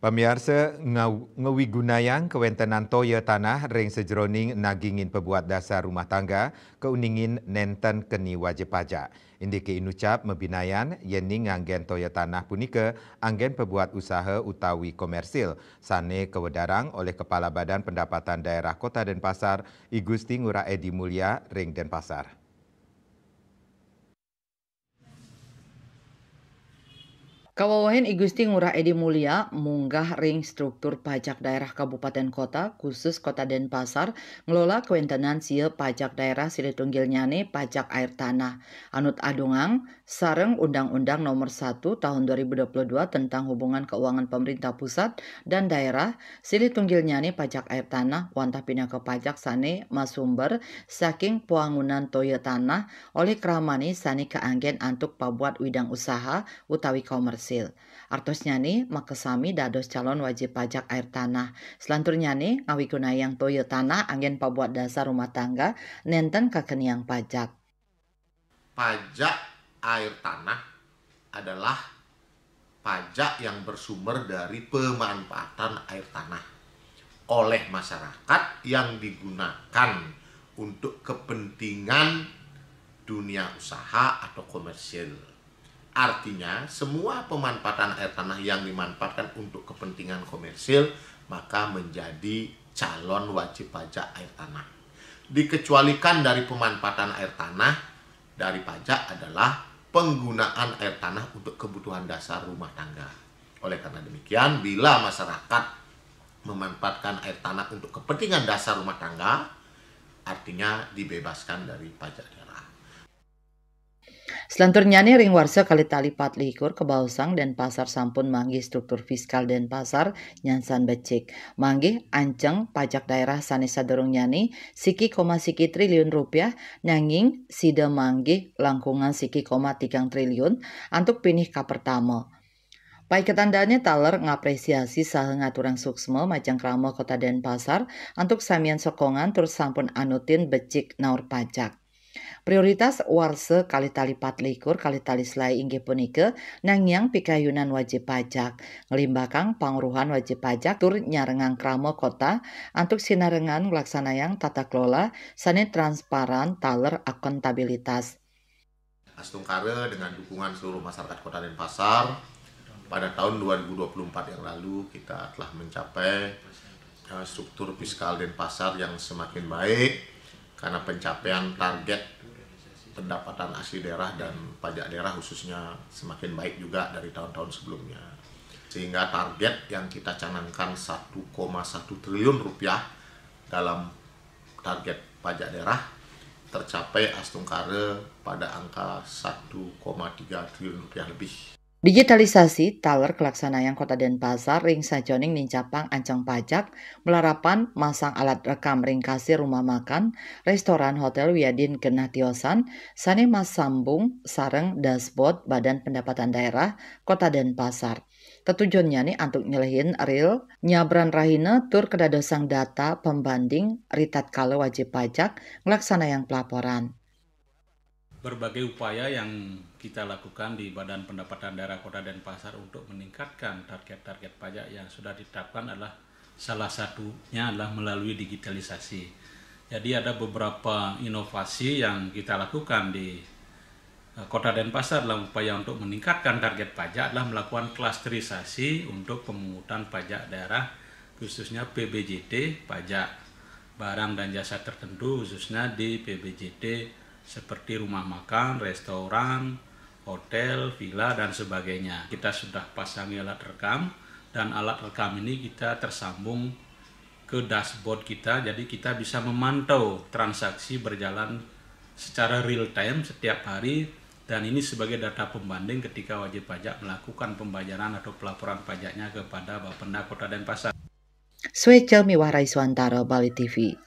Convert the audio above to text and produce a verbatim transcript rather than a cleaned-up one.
Pamiarsa, ngau-, ngawigunayang kawéntenan toya tanah ring sajeroning nagingin pabuat dasar rumah tangga, kauningin nénten keni wajib pajak. Indike inucap mabinayan yéning nganggén toya tanah punika anggén pabuat usaha utawi komersil, sané kawedarang olih Kepala Badan Pendapatan Daerah Kota Denpasar, I Gusti Ngurah Edi Mulia ring Denpasar. Kawewehin I Gusti Ngurah Edi Mulia munggah ring struktur pajak daerah kabupaten kota, khusus Kota Denpasar, ngelola kawéntenan sia pajak daerah silih tunggilnyané pajak air tanah. Anut adungang, sareng Undang-Undang Nomor satu Tahun dua ribu dua puluh dua tentang Hubungan Keuangan Pemerintah Pusat dan Daerah, silih tunggilnyané pajak air tanah wantah pinaka pajak sané masumber saking pawangunan toya tanah olih kramané sané kaanggén antuk pabuat widang usaha utawi komersil. Artosnyané makasami dados calon wajib pajak air tanah. Selanturnyané ngawigunayang toya tanah anggén pabuat dasar rumah tangga nénten kakeniang pajak. Pajak air tanah adalah pajak yang bersumber dari pemanfaatan air tanah oleh masyarakat yang digunakan untuk kepentingan dunia usaha atau komersil. Artinya, semua pemanfaatan air tanah yang dimanfaatkan untuk kepentingan komersil, maka menjadi calon wajib pajak air tanah. Dikecualikan dari pemanfaatan air tanah dari pajak adalah penggunaan air tanah untuk kebutuhan dasar rumah tangga. Oleh karena demikian, bila masyarakat memanfaatkan air tanah untuk kepentingan dasar rumah tangga, artinya dibebaskan dari pajak daerah. Selanturnyané ring warsa kalih tali patlikur kabaosang Denpasar sampun manggih struktur fiskal Denpasar nyansan becik. Manggih anceng pajak daerah sané sadurungnyané siki koma siki triliun rupiah, nanging sida manggih langkungan siki koma tigang triliun antuk pinih kapertama. Paiketan dané taler ngapresiasi saha ngaturang suksma majeng krama Kota Denpasar antuk samian sokongan tur sampun anutin becik naur pajak. Prioritas warsa kalih tali patlikur kalih tali selaé inggih punika nangiang pikayunan wajib pajak, nglimbakang pangruhan wajib pajak tur nyarengang krama kota antuk sinarengan nglaksanayang tata kelola sané transparan taler akontabilitas. Astungkara dengan dukungan seluruh masyarakat Kota Denpasar, pada tahun dua ribu dua puluh empat yang lalu kita telah mencapai eh, struktur fiskal Denpasar yang semakin baik karena pencapaian target pendapatan asli daerah dan pajak daerah khususnya semakin baik juga dari tahun-tahun sebelumnya. Sehingga target yang kita canangkan satu koma satu triliun rupiah dalam target pajak daerah tercapai astungkara pada angka satu koma tiga triliun rupiah lebih. Digitalisasi taler kalaksanayang Kota Denpasar ring sajeroning nincapang anceng pajak, malarapan masang alat rekam ring kasir rumah makan, restoran, hotel wiadin genah tiosan sané masambung sareng dashboard Badan Pendapatan Daerah Kota Denpasar. Tetujunnyané antuk nyelehin ril nyabran rahina tur kadadosang data pembanding ritatkala wajib pajak nglaksanayang pelaporan. Berbagai upaya yang kita lakukan di Badan Pendapatan Daerah Kota Denpasar untuk meningkatkan target-target pajak yang sudah ditetapkan adalah salah satunya adalah melalui digitalisasi. Jadi ada beberapa inovasi yang kita lakukan di eh, Kota Denpasar dalam upaya untuk meningkatkan target pajak adalah melakukan klasterisasi untuk pemungutan pajak daerah khususnya P B J T, pajak barang dan jasa tertentu khususnya di P B J T seperti rumah makan, restoran, hotel, villa dan sebagainya. Kita sudah pasangi alat rekam dan alat rekam ini kita tersambung ke dashboard kita, jadi kita bisa memantau transaksi berjalan secara real time setiap hari dan ini sebagai data pembanding ketika wajib pajak melakukan pembayaran atau pelaporan pajaknya kepada Bapenda Kota Denpasar. Swéca miwah Raiswantara, Bali T V.